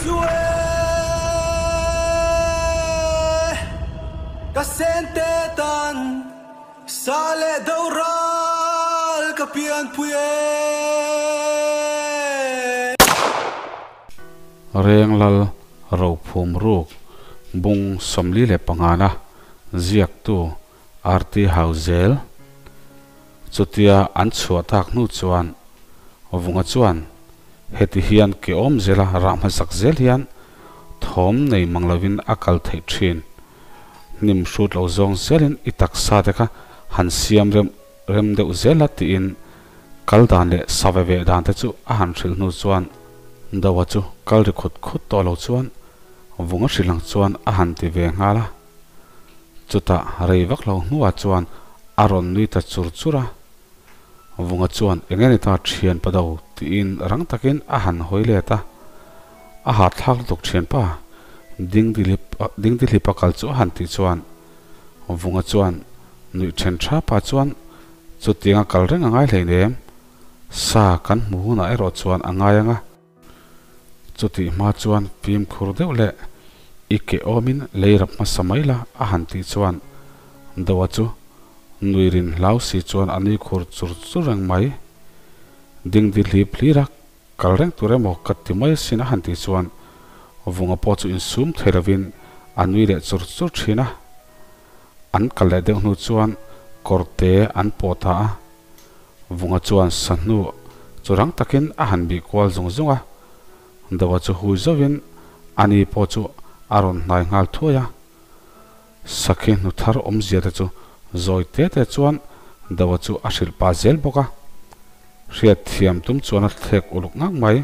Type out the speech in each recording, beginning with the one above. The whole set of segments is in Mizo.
chu e Ka sente tan sa leh do ral ka pianpui e. Renglal Rophum Ruk Bung 45-na ziaktu RT Hauzel Chutia an chhuah tak hnu chuan Vunga chuan heti hian ke awm zela rah hmasak zel hian thawm nei mang lovin a kal theih thin. Hnim hrut lo zawng zelin i taksa te kha han siam rem rem deuh zel a tiin kal dan leh save ve dan te chu a han hrilh hnu chuan Doa chu kal ri khut khut tawh lo chuan Vunga hrilh ang chuan a han ti ve nghal a. Chutah rei vak lo hnuah chuan a rawn nui ta chur chur a. Vunga chuan eng nge ni ta thian pa do tiin rang takin a han hawi let a. A hahthlak lutuk thian pa dingdihlip dingdihlipa kal chu a han tih chuan Vunga chuan nuih then tha pa chuan chutianga kal reng a ngai hleinem sa kan hmu hunah erawh chuan a ngai ang a. Chutih hma chuan fimkhur deuh leh i ke awmin lei rap hmasa mai la a han tih chuan Doa chu nui rin hlau si chuan a nui khur chur chur reng mai. Dingdi hlip hlir a kal reng tur emaw ka ti mai asin a han tih chuan Vunga pawh chu insum thei lovin a nui leh chur chur thin a. An kal leh deuh hnu chuan kawrte an pawh ta a. Vunga chuan sahnu chu rang takin a han bih kual zung zung a, Doa chu hui zauhin ani pawh chu a rawn hnai nghal thuai a. Sakhi hnu thar awmzia te chu zawi te te chuan Doa chu a hrilh pah zel bawk a. Hriat thiam tum chuan a thlek uluk ngang mai.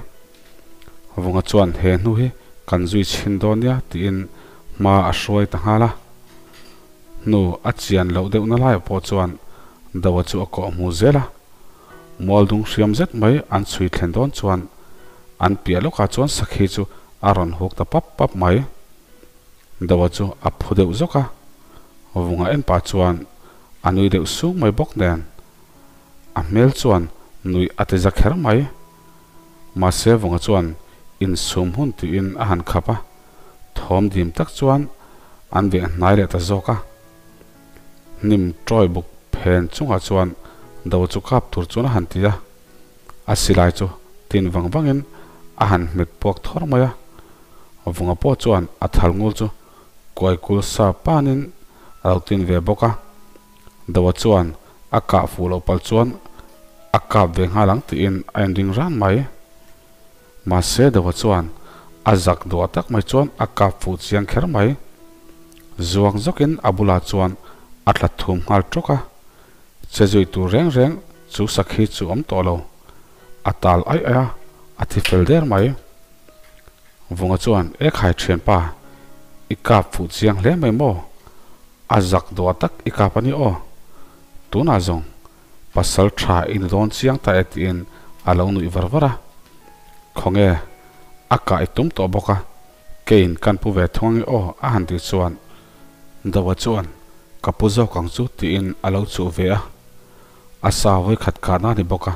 Vunga chuan he hnu hi kan zui chhin dawn nia tiin hma a hruai ta nghal a. Hnu a chian loh deuh na laiah pawh chuan Doa chu a kawh hmu zel a, mualdung hriam zet mai an chhui thlen dawn chuan an piah lawkah chuan sakhi chu a rawn huk ta pap pap mai. Doa chu a phu deuh zawk a, vunga en pah chuan a nui deuh sung mai bawk nen a hmel chuan nuih a ti za kher mai. Mahse vunga chuan insum hun tiin a han khap a. Thawm dim tak chuan an veh hnai leh ta zawk a. Hnim tawi buk phen chungah chuan do chu kap tur chuan a han ti a. A silai chu tin vang vangin a han hmet puak thawr mai a. Vunga pawh chuan a thal ngul chu kuai kul sa panin a lo tin ve bawk a. Doa chuan a kah fuh loh pal chuan a kap ve nghal ang tiin a inring ran mai. Mahse Doa chuan a zak duah tak mai chuan a kap fuh chiang kher mai. Zuang zawkin a bulah chuan a tla thum nghal tawk a, che zui tur reng reng chu sakhi chu awm tawh lo. A tal aih aih a, a thi fel der mai. Vunga chuan, E khai thianpa, i kap fuh chiang hle mai maw? A zak duah tak i kap a ni aw. Tunah zawng Pasal tha i ni dawn chiang ta e tiin a lo nuih var var a. Khawnge, a kah i tum tawh bawk a, keiin kan pu ve thung ange aw a han tih chuan Doa chuan ka pu zawk ang chu tiin a lo chuh ve a. A sa vawikhat kahna a ni bawk a,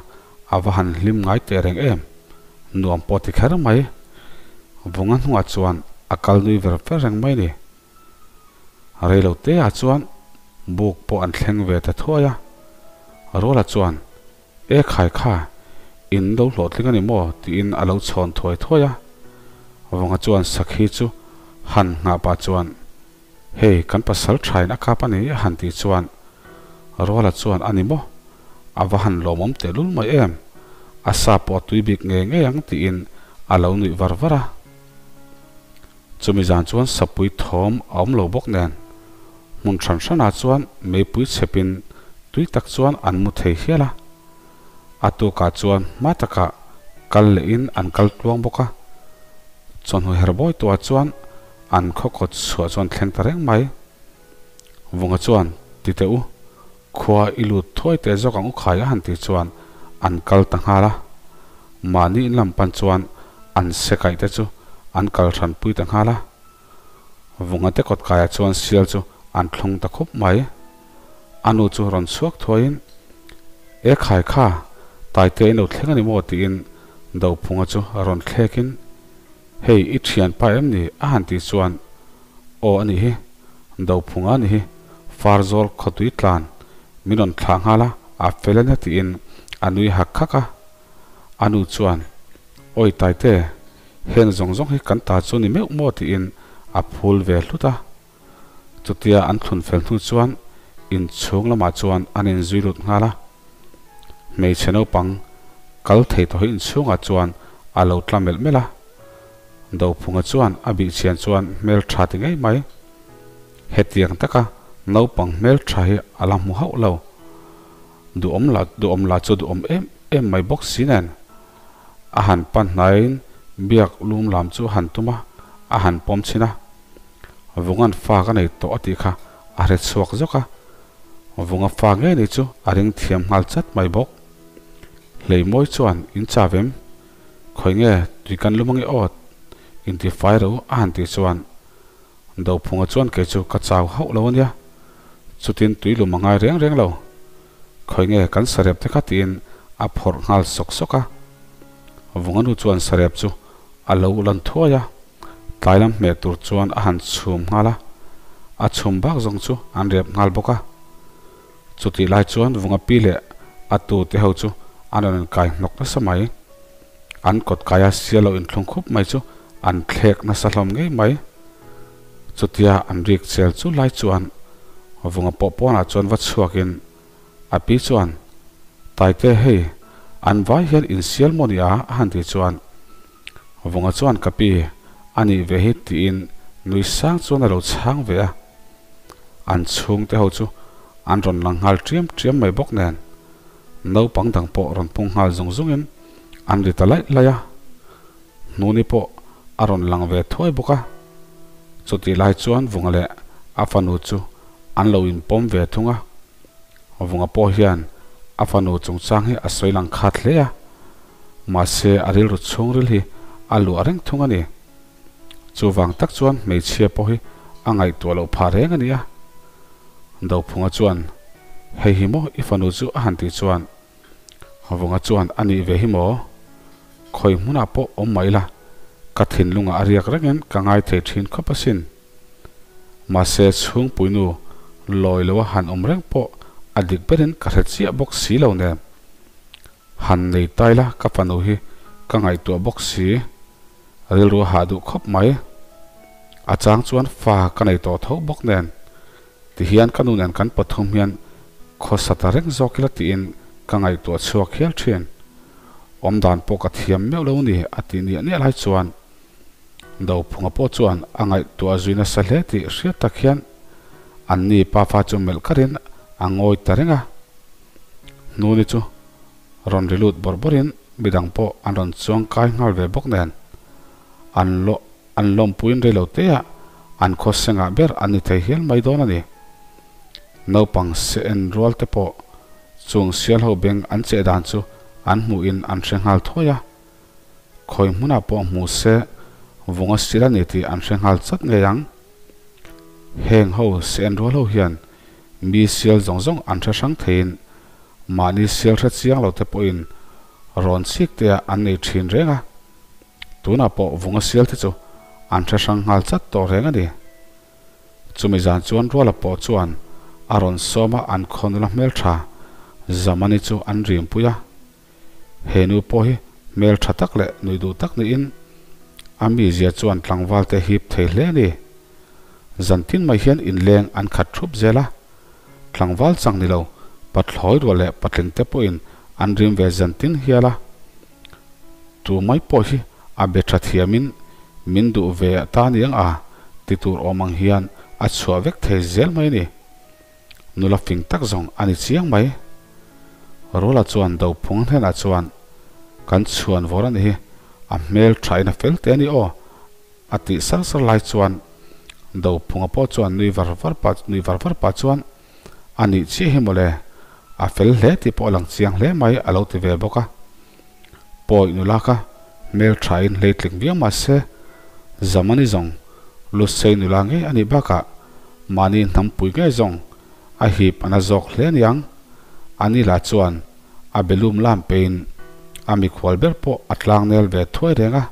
a va han hlim ngai teh reng em. Nuam pawh ti kher mai. Vunga hnungah chuan a kal nui ver ver reng mai ni. Reilo te ah chuan buk pawh an thleng ve ta thuai a, Ruala chuan, E khai kha, in lo hlawhtling a ni maw? tiin a lo chhawn thuai thuai a. Vunga chuan Sakhi chu han nghah pah chuan, Hei, kan pasal thain a kap a ni a han tih chuan Ruala chuan, A ni maw? A va han lawmawm tehlul mai em? A sa pawh a tui bik ngei ngei ang tiin a lo nuih var var a. Chumi zan chuan sapui thawm a awm lo bawk nen, hmun hran hranah chuan meipui chhepin tui tak chuan an mu thei hial a. A tukah chuan hma takah kal lehin an kal tluang bawk a. Chawhnu her bawi tuah chuan an khaw kawt chhuah chuan thleng ta reng mai. Vunga chuan, Ti teh u, khua i lut thuai teh zawk ang u khai a han tih chuan an kal ta nghal a. Mahni in lam pan chuan an se kaih te chu an kal hran pui ta nghal a. Vunga te kawt kaiah chuan sial chu an thlung ta khup mai. A nu chu rawn chhuak thuaiin, E khai kha, Taite in lo thleng a ni maw? tiin Dophunga chu rawn thlekin. Hei i thianpa em ni? a han tih chuan, Aw a nih hi, Dophunga a nih hi, Farzawl khawtui tlan min rawn thlah nghal a, a fel a nia tiin a nui hak hak a. A nu chuan, Awi Taite, heng zawng zawng hi kan ta chu ni meuh maw tiin a phul ve hlut a. Chutia an thlun fel hnu chuan inchhung lamah chuan an inzui lut nghal a. Hmeichhe naupang kal thei tawh hi inchhungah chuan a lo tla melh melh a. Dophunga chuan a bihchhian chuan hmel tha ti ngei mai. Hetiang taka naupang hmel tha hi a la hmu hauh lo. Duhawm la duhawm la chu duhawm em em mai bawk si nen. A han pan hnaiin biak lum lam chu a han tum a, a han pawm chhin a. Vunga'n fa ka nei tawh a tih kha a hre chhuak zawk a, Vunga fa ngei nei chu a ring thiam nghal chat mai bawk. Hleimawi chuan in chau em? Khawi nge tui kan lum ange aw? Inti fai ro a han tih chuan Dophunga chuan kei chu ka chau hauh lo ania, chutin tui lum a ngai reng reng lo. Khawi nge kan sarep te kha tiin a phawrh nghal sawk sawk a. Vunga nu chuan sarep chu a lo lan thuai a. Tlai lam hmeh tur chuan a han chhum nghal a, a chhum bak zawng chu an rep nghal bawk a. Chutih lai chuan Vunga pi leh a tu te ho chu an rawn inkai hnawk nasa mai. An kawt kaia sia lo inthlung khup mai chu an thlek nasa hlawm ngei mai. Chutia an rik chel chu lai chuan Vunga pawh pawnah chuan va chhuakin a pi chuan, Taite hei, an vai hian insial maw ni a? a han ti chuan Vunga chuan ka pi a nih ve hi tiin nui sang chuan a lo chhang ve a. An chhungte ho chu an rawn lang nghal ṭiam ṭiam mai bawk nen naupang dang pawh rawn pung nghal zung zungin an ri ta laih laih a. Hnuni pawh a rawn lang ve thuai bawk a. Chutih lai chuan Vunga leh a fanu chu an lo inpawm ve thung a. Vunga pawh hian a fanu chungchang hi a sawi lang khat hle a, mahse a rilru chhungril hi a luah reng thung a ni. Chuvang tak chuan hmeichhia pawh hi a ngaihtuah loh phah reng a ni a. Dophunga chuan, Hei hi maw i fanu chu a han tih chuan, Vunga chuan a nih ve hi maw? Khawi hmunah pawh awm mah ila, ka thinlungah a riak rengin ka ngai thei thin khawp asin. Mahse chhungpuinu lawi loa han awm reng pawh a dik berin ka hre chiah bawk si lo nen. Han nei tai la ka fanu hi ka ngaihtuah bawk si, rilru a hah duh khawp mai. A chang chuan fa ka nei tawh tho bawk nen tihian ka nu nen kan pathum hian khawsa ta reng zawk ila tiin ka ngaihtuah chhuak hial thin. Awmdan pawh ka thiam meuh lo ni a tih niah niah lai chuan Dophunga pawh chuan a ngaihtuah zui nasa hle tih hriat tak hian anni pafa chu melh karin a ngawi ta reng a. Hnuni chu rawn ri lut bawrh bawrhin midang pawh an rawn chuang kai nghal ve bawk nen an lawh an lawmpuiin rei lo teah an khawsengah ber an ni thei hial mai dawn a ni. Naupang se en rual te pawh chung sial ho beng an cheh dan chu an hmuhin an hre nghal thuai a. Khawi hmunah pawh hmu se vunga sil a ni tih an hre nghal chat ngei ang. Heng ho se en rual ho hian mi sial zawng zawng an hre hrang theiin mahni sial hre chiang lo te pawhin rawn chik te ah an nei thin reng a. Tunah pawh vunga sial te chu an hre hrang nghal chat tawh reng a ni. Chumi zan chuan Ruala pawh chuan a rawn sawm a an khaw nula hmeltha Zamani chu an rimpui a. He nu pawh hi hmel tha tak leh nui duh tak niin a mizia chuan tlangval te hip thei hle a ni. Zan tin mai hian inleng an khat thup zel a, tlangval chang ni lo pathlawi ruah leh patling te pawhin an rim ve zan tin hial a. Tu mai pawh hi a be tha thiamin min duh ve ta niang a ti tur awm ang hian a chhuah vek thei zel mai a ni. Nula fing tak zawng a ni chiang mai. Rula chuan Dophung hnenah chuan, Kan chhuan vawr a nih hi, a hmel thain a fel teh a ni aw, a tih sar sar lai chuan Dophunga pawh chuan nui var var pah nui var var pah chuan, A nih chiah hi mawle, a fel hle tih pawh a lang chiang hle mai a lo ti ve bawk a. Pawi nula kha hmel thain hleitling viau mah se, Zamani zawng Lusei nula ngei a nih bakah mahni hnampui ngei zawng a hip a na zawk hle aniang. Ani lah chuan a belum lam peiin a mikhual ber pawh a tlangnel ve thuai reng a.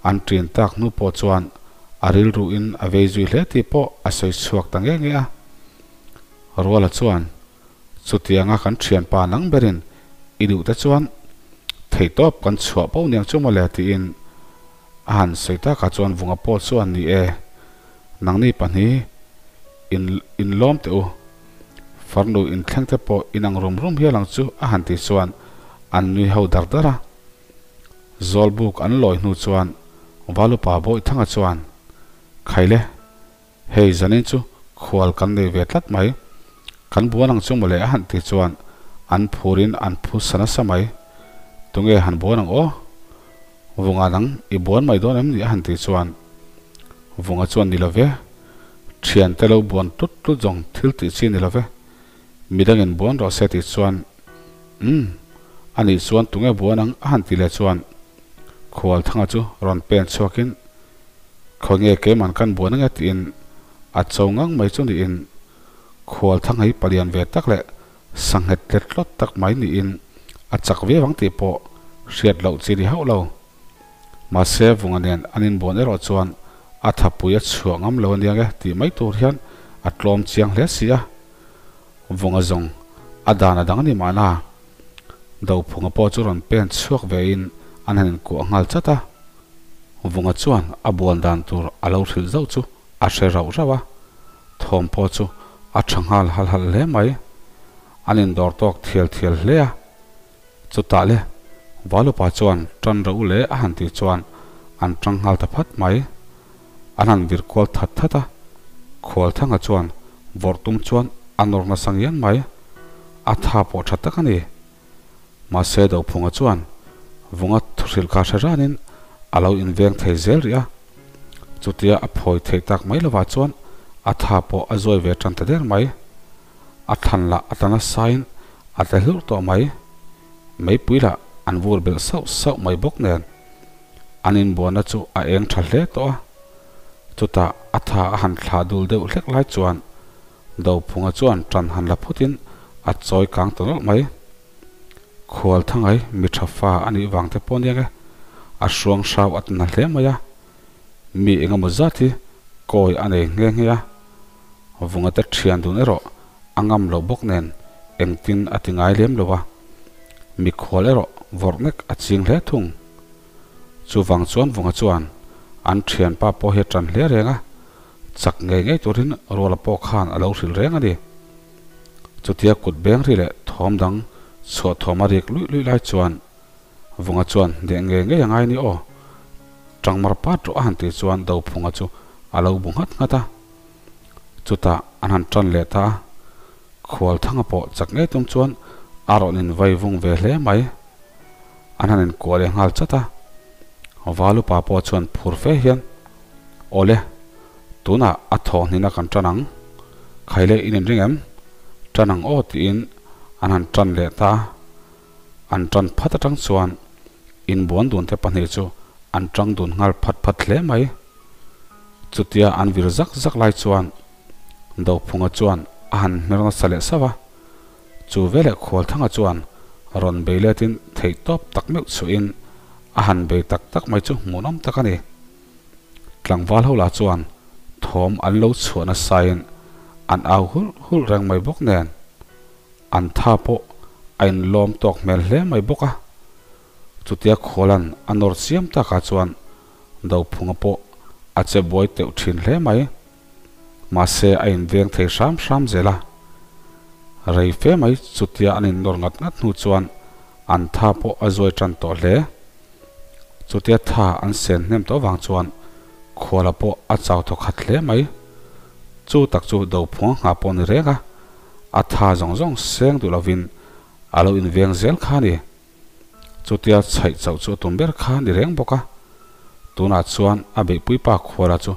An ṭin tak hnu pawh chuan a rilru in a vei zui hle tih pawh a sawi chhuak ta nge nge a. Ruala chuan, Chutianga kan ṭhianpa nang berin i duh te chuan theihtawp kan chhuah poh niang chu mawle tiin a han sawi takah chuan Vunga pawh chuan ni e, nangni pahnih in inlawm teh u, farnu inthleng te pawh inang rum rum hial ang chu a han tih chuan an nui ho dar dar a. Zawlbuk an lawi hnu chuan Valupa Bawihthanga chuan, Khaile, hei zanin chu khual kan nei ve tlat mai, kan buan ang chu mawle a han tih chuan an phurin an phu sa nasa mai. Tunge han buan ang aw? Vunga nang i buan mai dawn em ni a han tih chuan Vunga chuan ni love, thiante lo buan tlut tlut zawng thil tih chi ni love, midangin buan rawh se tih chuan Umm, a nih chuan tunge buan ang a han ti leh chuan Khualthanga chu rawn pen chhuakin Khawnge keiman kan buan ange tiin a cho ngang mai chu niin Khualthanga hi palian ve tak leh sanghet tlet tlawt tak mai niin a chak viau ang tih pawh hriat loh chi ni hauh lo. Mahse Vunga nen an inbuan erawh chuan a thapui a chhuah ngam lo aniang e tih mai tur hian a tlawm chiang hle si a. Vunga zawng a dan a dang a ni mahna. Dophunga pawh chu rawn pen chhuak vein an han inkuah nghal chat a. Vunga chuan a buan dan tur a lo hrilh zauh chu a hre rauh rauh a, thawm pawh chu a tha nghal hal hal hle mai. An indawr tawk thial thial hle a. Chutah le, Valupa chuan tan rauh leh a han tih chuan an tang nghal ta phat mai. An han vir kual that that a, Khualthanga chuan vawrh tum chuan a nawr nasa ngiang mai. A tha pawh tha tak a ni. Mahse Dophunga chuan Vunga thuhrilh kha hre ranin a lo inveng thei zel rih a. Chutia a phawi theih tak mai lovah chuan a tha pawh a zuai ve tan ta der mai. A thlan lah a tla nasain a tla hlurh tawh mai. Meipui lah an vur belh sauh sauh mai bawk nen an inbuanna chu a eng tha hle tawh a. Chutah a tha a han thlah dul deuh hlek lai chuan Dophunga chuan tan han la phutin a chawi kang ta nawlh mai. Khual thangai mi tha fa a nih vang te pawh aniang e, a hruang hrau a tna hle mai a, mi engemaw zat hi kawi a nei nghe nghe a, Vunga te thian dun erawh a ngam lo bawk nen engtin a ti ngai lem lo a, mikhual erawh vawrh nek a ching hle thung. Chuvang chuan Vunga chuan an thianpa pawh hi a tan hle reng a, chak ngei ngei turin Ruala pawh khan a lo hrilh reng a ni. Chutia kut beng ri leh thawm dang chhuah thawm a rik luih luih lai chuan Vunga chuan deh ngei ngei a ngai ni aw. Tangmar pat rawh a han tih chuan Dophunga chu a lo bu nghat nghat a. Chutah an han tan leh ta a, Khualthanga pawh chak ngei tum chuan a rawn invai vung ve hle mai. An han inkuah leh nghal chat a. Valupa pawh chuan phur fe hian, Awle, tunah a thawhhnihna kan tan ang. Khaile in inring em? Tan ang aw tiin an han tan leh ta a. An tan phat atang chuan inbuan dun te pahnih chu an tang dun nghal phat phat hle mai. Chutia an vir zak zak lai chuan Dophunga chuan a han hmer nasa leh sauh a. Chu veleh Khualthanga chuan rawn bei letin theihtawp tak meuh chhuahin a han bei tak tak mai chu hmuhnawm tak a ni. Tlangval ho lah chuan thawm an lo chhuah nasain an au hulh hulh reng mai bawk nen an tha pawh a inlawm tawk hmel hle mai bawk a. Chutia Khualan a nawr chiam takah chuan Dophunga pawh a che buai teuh thin hle mai. Mahse a inveng thei hram hram zel a. Rei fe mai chutia an innawr ngat ngat hnu chuan an tha pawh a zuai tan tawh hle. Chutia tha an sen hnem tawh vang chuan Khuala pawh a chau thaw khat hle mai. Chu tak chu Dophunga nghah pawh ni reng a, a tha zawng zawng seng duh lovin a lo inveng zel kha a ni. Chutia chhaih chauh chu a tum ber kha ni reng bawk a, tunah chuan a beihpui pa Khuala chu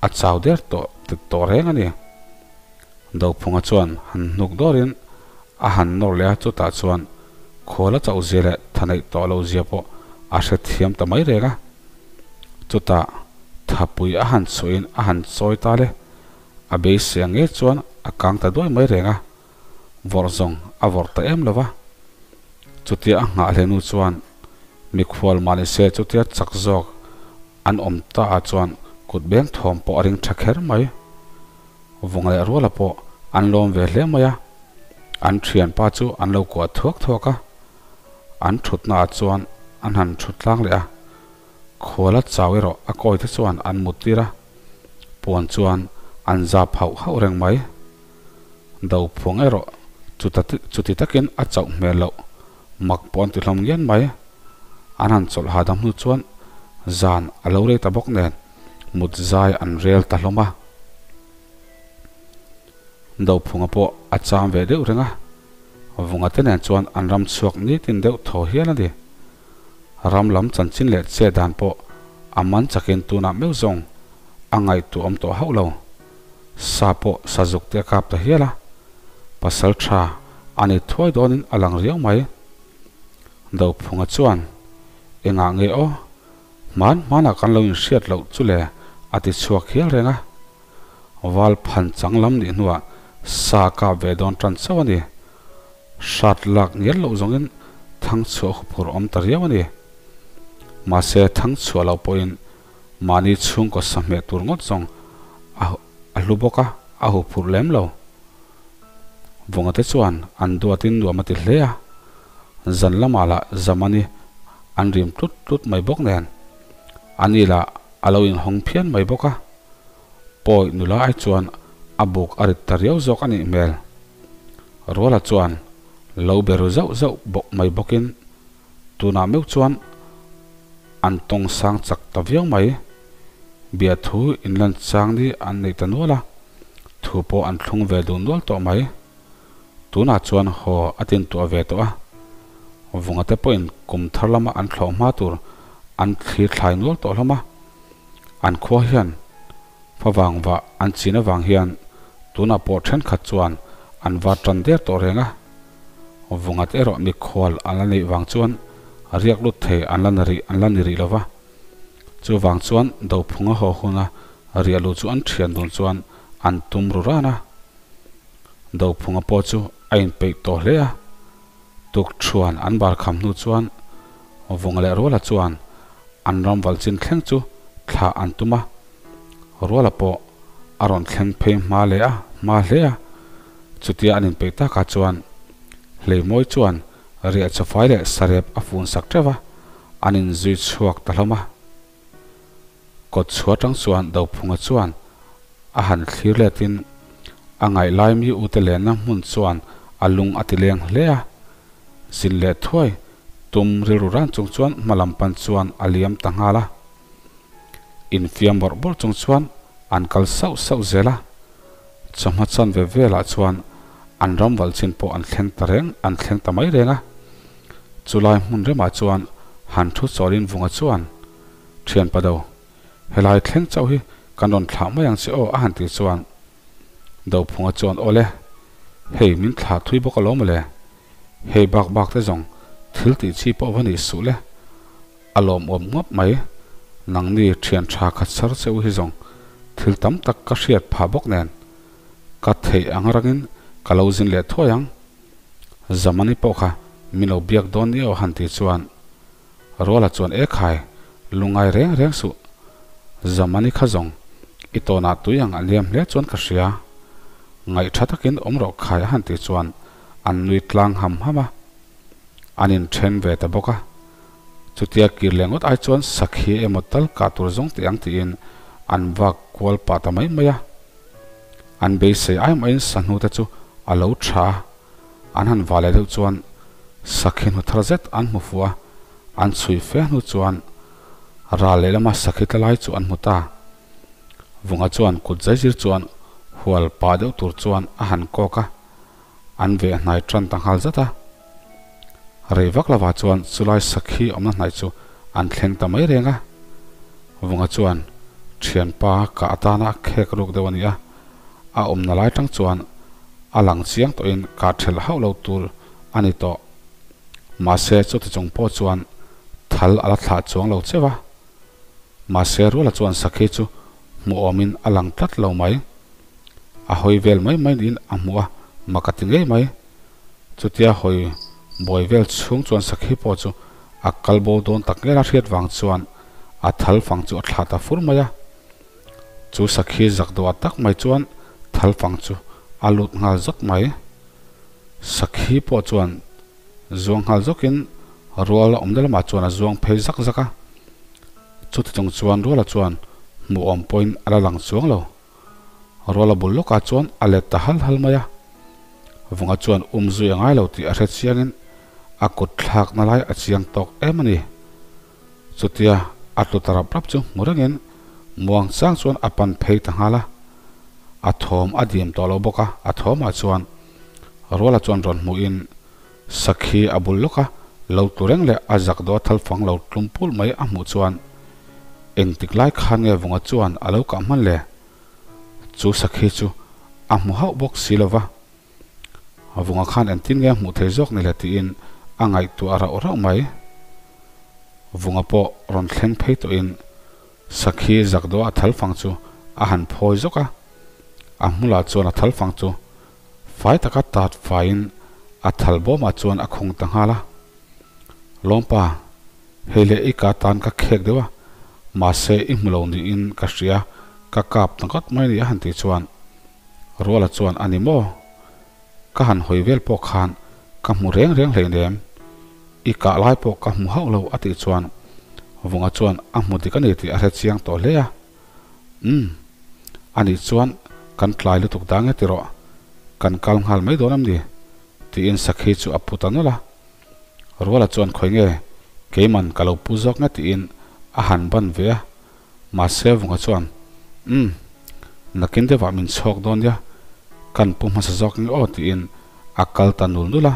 a chau der tawh tawh reng a ni. Dophunga chuan han hnuk dawrin a han nawr leh a, chutah chuan Khuala chauh zia leh tha neih tawh loh zia pawh a hrethiam ta mai reng a. Chutah thapui a han chhuahin a han chawi ta le, a beisei ang ngei chuan a kang ta duai mai reng a. Vawrh zawng a vawrh ta em lo va. Chutia a nghah hle nu chuan mikhual mah ni se chutia chak zawk An awm ta ah chuan kut beng thawm pawh a ring tha kher mai. Vung leh ruala pawh an lawm ve hle mai a, an thianpa chu an lo kuah thuak thuak a. An thutna ah chuan an han thut tlang leh a, khuala chau erawh a kawi te chuan an mut tir a, puan chuan an zap hauh hauh reng mai. Dophuang erawh chuti takin a chauh hmel loh mak pawh an ti hlawm ngian mai. An han chawlh hahdam hnu chuan zan a lo rei ta bawk nen mut zai an rel ta hlawm a. Dophunga pawh a cham ve deuh reng a, Vunga te nen chuan an ram chhuak nitin deuh thaw hial a ni. Ram lam chanchin leh che dan pawh a man chakin tunah meuh zawng a ngaihtuahawm tawh hauh lo. Sa pawh sazuk te a kap ta hial a, pasal tha a ni thuai dawnin a lang riau mai. Dophunga chuan, Engah nge aw? Hman hmanah kan lo inhriat loh chu le a ti chhuak hial reng a. Val phan chang lam nih hnuah sa kap ve dawn tan chauh a ni. Hrat lak ngial loh zawngin thang chhuah huphur awm ta riau a ni. Mahse thang chhuah loh pawhin mahni chhungkaw sa hmeh tur ngawt zawng a a hlu bawk a, a huphurh lem lo. Vawngate chuan an duatin nuam a ti hle a, zan lamah lah Zamani an rim tlut tlut mai bawk nen ani lah a lo inhawng phian mai bawk a, pawi nula ai chuan a buk a rit ta riau zawk a nih hmel. Ruala chuan lo be ru zauh zauh bawk mai bawkin Tunah meuh chuan an tawng sang chak ta viau mai. Bia thu inlan chang ni an neih ta nual a, thu pawh an thlung ve duh nual tawh mai. Tunah chuan haw a tintuah ve tawh a, Vunga te pawhin kum thar lama an thlawh hma tur an thlir thlai nual tawh hlawm a. An khua hian favang vah an chin avang hian tunah pawh thenkhat chuan an va tan der tawh reng a. Vungat erawh mikhual an la neih vang chuan riak lut thei an la rih an la ni rih lo va. Chuvang chuan Dophunga haw huna riah luh chu an thian dun chuan an tum ru ran a. Dophunga pawh chu a inpeih tawh hle a. Tukṭhuan an bar kham hnu chuan Vunga leh Ruala chuan an ram valchin thleng chu thlah an tum a. Ruala pawh a rawn thleng phei hma leh a, hma hle a. Chutia an inpeih takah chuan Hleimawi chuan riah chawfai leh sarep a fun sak teuh a, an inzui chhuak ta hlawm a. Kawt chhuah atang chuan Dophunga chuan a han thlir letin a ngaih lai mi ute lenna hmun chuan a lung a ti leng hle a. Zin leh thuai tum rilru ran chung chuan hma lam pan chuan a liam ta nghal a. Infiam bawrh bawrh chung chuan an kal sauh sauh zel a. Chawhma chan ve velah chuan an ram valh chin pawh an thleng ta reng an thleng ta mai reng a. Chulai hmun remah chuan han thu chawlin vunga chuan, Thian Pado, helai thleng chauh hi kan rawn thlah mai ang che aw a han tih chuan Dophunga chuan aw le, hei min thlah thui bawk alawm mawle, hei bak bak te zawng thil tih chi pawh va nih suh le, A lawmawm ngawt mai. Nangni thian tha khat char che u hi zawng thil tam tak ka hriat phah bawk nen ka theih ang rangin ka lo zin leh thuai ang. Zamani pawh kha min lo biak dawn ni aw han ti chuan Ruala chuan e khai lungai reng reng suh. Zamani kha zawng i tawnah tui ang a liam hle chuan ka hria. Ngaih tha takin awm rawh khai a han ti chuan an nui tlang ham ham a. An inthen ve ta bawk a. Chutia kir leh ngawt ai chuan sakhi emaw tal kah tur zawng teh ang tiin an vak kual pah ta mai mai a. An beisei ai mahin sahnu te chu a lo tha a, an han va leh deuh chuan sakhi hnu thar zet an hmu fuh a, an chhui fe hnu chuan ral lehlama sakhi tla lai chu an hmu ta. Vunga chuan kut zaizir chuan hual pah deuh tur chuan a han kawk a. An veh hnai tan ta nghal zat a. Rei vak lovah chuan chulai sakhi awmna hnai chu an thleng ta mai reng a. Vunga chuan thianpa ka atana a khek ruk deuh a ni a, a awmna lai tang chuan a lang chiang tawhin ka thelh hauh lo tur a ni tawh. Mahse chuti chung pawh chuan thal a la thlah chuang lo cheuh a. Mahse Ruala chuan sakhi chu hmuh awmin a lang tlat lo mai. A hawi vel mai mai niin a hmuh a, mak a ti ngei mai. Chutia hawi buai vel chhung chuan sakhi pawh chu a kal bo dawn tak ngel a hriat vang chuan A thal fang chu a thla ta fur mai a. Chu sakhi zak dawh tak mai chuan thal fang chu a lut nghal zawk mai. Sakhi pawh chuan zuang nghal zawkin rual a awmna lamah chuan a zuang phei zak zak a. Chuti chung chuan ruala chuan hmuh awm pawhin a la lang chuang lo. Ruala bul lawkah chuan a let ta hal hal mai a. Vunga chuan um zui a ngai lo tih a hre chiangin a kut thlakna lai a chiang tawk em a ni. Chutia a tlu ta rap rap chu hmu rengin muang chang chuan a pan phei ta nghal a. A thawm a dim tawh lo bawk a, a thawmah chuan Ruala chuan rawn hmuhin Sakhi a bul lawk a, lo tlu reng leh a zak dawh a thal fang lo tlum pulh mai a hmuh chuan engtik lai khan nge Vunga chuan a lo kah hman le? Chu Sakhi chu a hmu hauh bawk si lo va. Vunga khan engtin nge a hmuh thei zawk ni le tiin a ngaihtuah rauh rauh mai. Vunga pawh rawn thleng phei tawhin Sakhi zak dawh a thal fang chu a han phawi zawk a, a hmulah chuan a thal fang chu Fai taka tat faiin a thal bawmah chuan a khung ta nghal a. Lawmpa, hei leh i ka tan ka khek deuh a, mahse i hmu lo niin ka hria, ka kap ta ngawt mai ni a han tih chuan Ruala chuan a ni maw? Ka han hawi vel pawh khan ka hmu reng reng hleinem, i kah lai pawh ka hmu hauh lo a tih chuan Vunga chuan a hmu dik a ni tih a hre chiang tawh hle a. Umm. Anih chuan kan tlai lutuk dang e tirawh, kan kal nghal mai dawn em ni? tiin Sakhi chu a pu ta nawlh a. Ruala chuan khawi nge keiman ka lo pu zawk nge tiin a han ban ve a. Mahse Vunga chuan, Umm. Nakin deuhah min chhawk dawn nia, kan pu hmasa zawk nge aw tiin a kal ta nul nul a.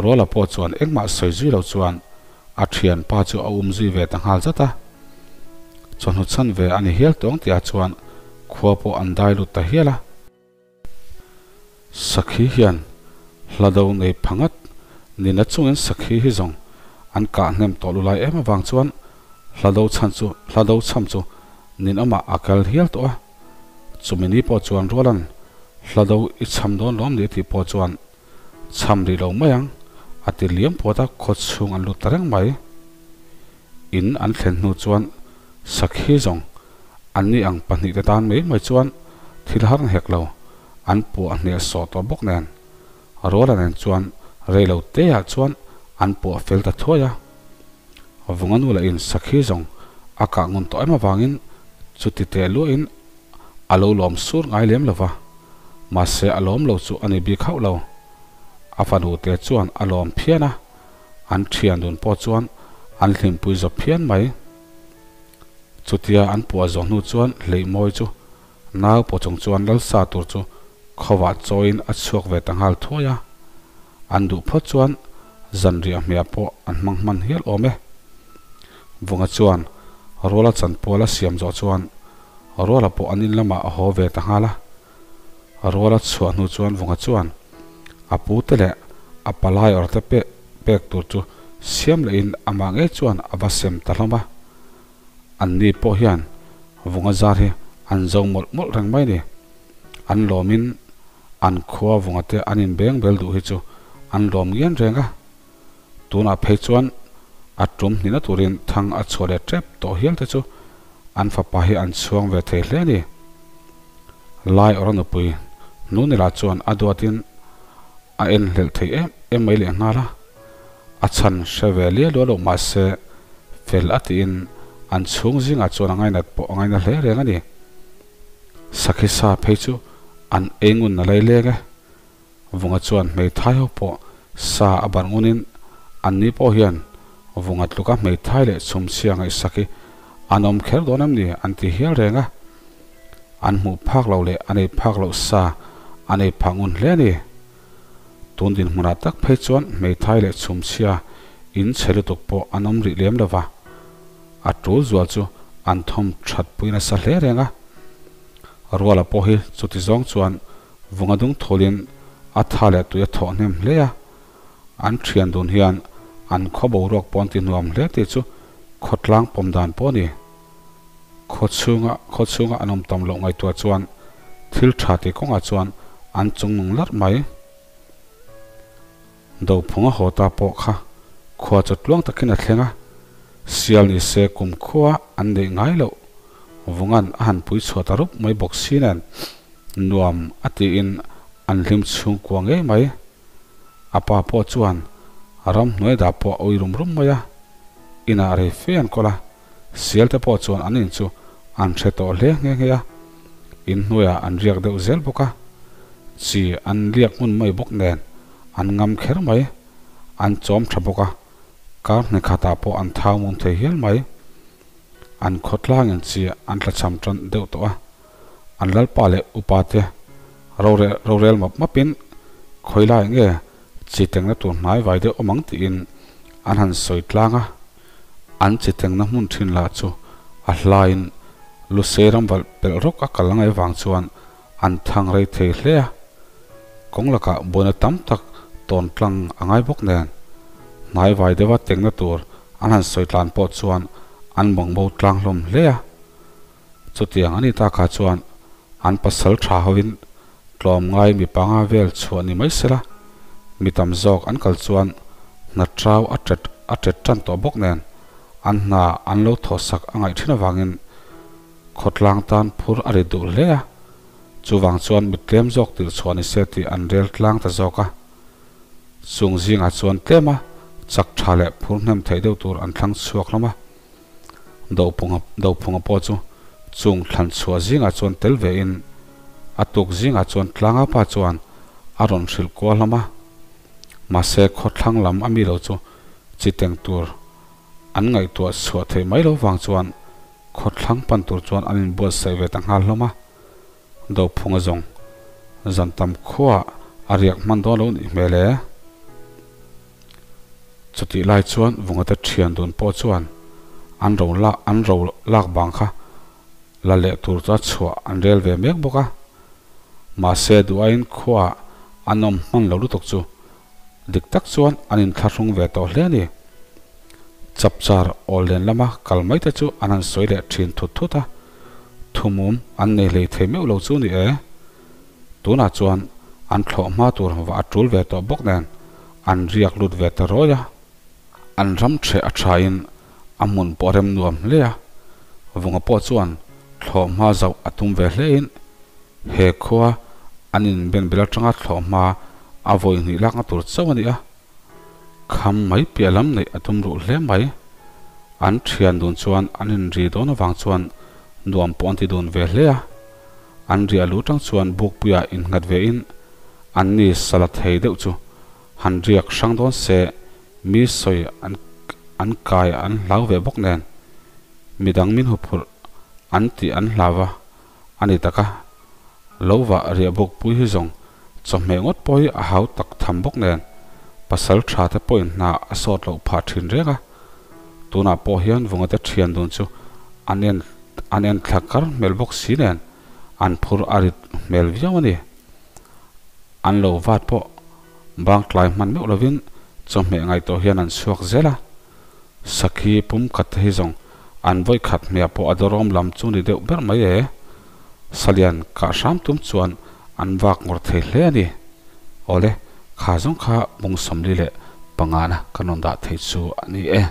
Ruala pawh chuan engmah sawi zui lo chuan a thianpa chu a um zui ve ta nghal zat a. Chawhnu chhan ve a ni hial tawng tihah chuan khua pawh an dai lut ta hial a. Sakhi hian hla do nei phangat nina chungin sakhi hi zawng an kah hnem tawh lu lai em avang chuan hla do chhan chu hla do chham chu ninawmah a kal hial tawh a. Chumi ni pawh chuan Rualan hla do i chham dawn lawm ni tih pawh chuan Chham rih lo mai ang, a ti liam puat a, khaw chhung an lut ta reng mai. In an thlen hnu chuan Sakhi zawng an ni ang pahnihte tan mai mai chuan thil har hek lo, an puah hneh sawh tawh bawk nen. Ruala nen chuan rei lo te ah chuan an puah fel ta thuai a. Vunga nu lah in Sakhi zawng a kah ngun tawh em avangin chuti teh luahin a lo lawm sur ngai lem lo va. Mahse a lawm lo chu a ni bik hauh lo. A fanu te chuan a lawm phian a, an thian dun pawh chuan an hlimpui zawp phian mai. Chutia an puah zawh hnu chuan Hleihmawi chu nau pawh chung chuan Lalsa tur chu khawah chawiin a chhuak ve ta nghal thuai a. An duh phawt chuan zanriah hmeh pawh an hmang hman hial awm e. Vunga chuan Ruala chanpual a siam zawh chuan Ruala pawh an in lamah a haw ve ta nghal a. Ruala chhuah hnu chuan Vunga chuan a pu te leh a palai awr te pek pek tur chu siam lehin amah ngei chuan a va sem ta hlawm a. An ni pawh hian Vunga zar hi an zo mawlh mawlh reng mai ni. An lawmin an khua Vunga te an inbeng bel duh hi chu an lawm ngian reng a. Tunah phei chuan a tum hnihna turin thang a chhuah leh tep tawh hial te chu an fapa hi an chhuang ve thei hle a ni. Lai awrh a nupui Nunila chuan a duatin a en hlelh thei em em mai leh nghal a, a chhan hre ve liau luah loh mahse fel a tiin an chhung zingah chuan a ngainat pawh a ngaina hle reng a ni. Sakhi sa phei chu an ei ngun a lei leng e. Vunga chuan hmeithai ho pawh sa a barh ngunin an ni pawh hian Vunga tluka hmeithai leh chhumchhia ngaihsak hi an awm kher dawn em ni an ti hial reng a. An hmuh phak loh leh a nei phak loh sa a nei phah ngun hle a ni. Tun dinhmunah tak phei chuan hmeithai leh chhumchhia in chhe lutuk pawh an awm rih lem lova. A tul zual chu an thawm that pui nasa hle reng a. Ruala pawh hi chuti zawng chuan Vunga dung thawlin a tha leh tui a thawh hnem hle a, an thian dun hian an khaw boruak pawh an ti nuam hle tih chu khawtlang pawm dan pawh a ni. Khaw chhunga khaw chhunga an awm tam loh ngaihtuah chuan thil tha tih kawngah chuan an chungnung larh mai. Dophunga haw ta pawh kha khua chu tluang takin a thleng a. Sial ni se kumkhua an neih ngai loh vungan a han pui chhuah ta rup mai bawk si nen nuam a tiin an hlim chhungkua ngei mai. A pa pawh chuan ramhnuai dah pawh a ui rum rum mai a, inah rei fe an kawl a, sial te pawh chuan an in chu an hre tawh hle nghe nghe a, inhnuaiah an riak deuh zel bawk a, chi an liak hmun mai bawk nen an ngam kher mai, an chawm tha bawk a, kar hne khatah pawh an thau mum thei hial mai. An khawtlangin chi an tlachham tan deuh tawh a, an lalpa leh upa te rorel rorel map mapin khawi lai nge chi tengna tur hnai vai deuh awm ang tiin an han sawi tlang a. An chi tengna hmun thin lah chu a hlaiin Lusei ram valh pelh rawk a kal angai vang chuan an thang rei thei hle a, kawng lakah buaina tam tak tawn tlang a ngai bawk nen hnai vai deuha tengna tur an han sawi tlan pawh chuan an bawngbo tlang hlawm hle a. Chutiang a ni ta kha chuan an pasal tha hovin tlawm ngai mi panga vel chhuah ni mai sela, mi tam zawk an kal chuan hna trau a tet a tet tan tawh bawk nen an hna an lo thawhsak a ngaih thin avangin khawtlang tan phur a ri duh hle a, chuvang chuan mi tlem zawk tirh chhuah ni se tih an rel tlang ta zawk a. Chung zingah chuan tlema chak tha leh phur hnem theih deuh tur an thlang chhuak hlawm a. Dophunga Dophunga pawh chu chung thlan chhuah zingah chuan tel ve in a tuk zingah chuan tlanga pa chuan a rawn hrilh kual hlawm a. Mahse khawthlang lam a mi lo chu chi teng tur an ngaihtuah chhuah theih mai lo vang chuan khawthlang pan tur chuan an inbuatsaih ve ta nghal hlawm a. Dophunga zawng zan tam khuaah a riak hman dawn lo nih hmel e. Chutih lai chuan Vungate thian dun pawh chuan an ro lak an ro lak bang kha la leh tur chu a chhuah an rel ve mek bawk a. Mahse duhaiin khuaah an awm hman lo lutuk chu dik tak chuan an inthlahrung ve tawh hle a ni. Chapchar awl len lama kal mai te chu an han sawi leh thin thut thut a, thumum an nei hlei thei meuh lo chu ni e. Tunah chuan an thlawh hma tur va a tul ve tawh bawk nen an riak lut ve ta rawi a. An ram ṭheh a ṭhain a hmun pawh rem nuam hle a, Vunga pawh chuan thlawh hma zauh a tum ve hlein he khua an inben bel aṭanga thlawh hma a vawi hnih lakna tur chauh a ni a. Kham mai piah lam neih a tum ruh hle mai. An ṭhian dun chuan an inri dawn avang chuan nuam pawh an ti dun ve hle a. An riah lu tang chuan bukpuiah innghat ve in an ni sala thei deuh chu han riak hrang dawn se mi sawi an an kai an hlau ve bawk nen midang min huphurh an tih an hlau a a ni tak a. Lo vah riah bukpui hi zawng chawhmeh ngawt pawh hi a hau tak tham bawk nen pasal tha te pawhin hna a sawt loh phah thin reng a. Tunah pawh hian Vungate thian dun chu an en an en thla kar hmel bawk si nen an phur a rit hmel viau a ni. An lo vat pawh bang tlai hman meuh lovin chawhmeh ngaihtuah hian an chhuak zel a. Sakhi pum khat te hi zawng an vawi khat hmeh pawh a dawrawm lam chu ni deuh ber mai e. Salian kah hram tum chuan an vak ngawr thei hle a ni. Awle, kha zawng kha bung 45 na kan rawn dah thei chu a ni e.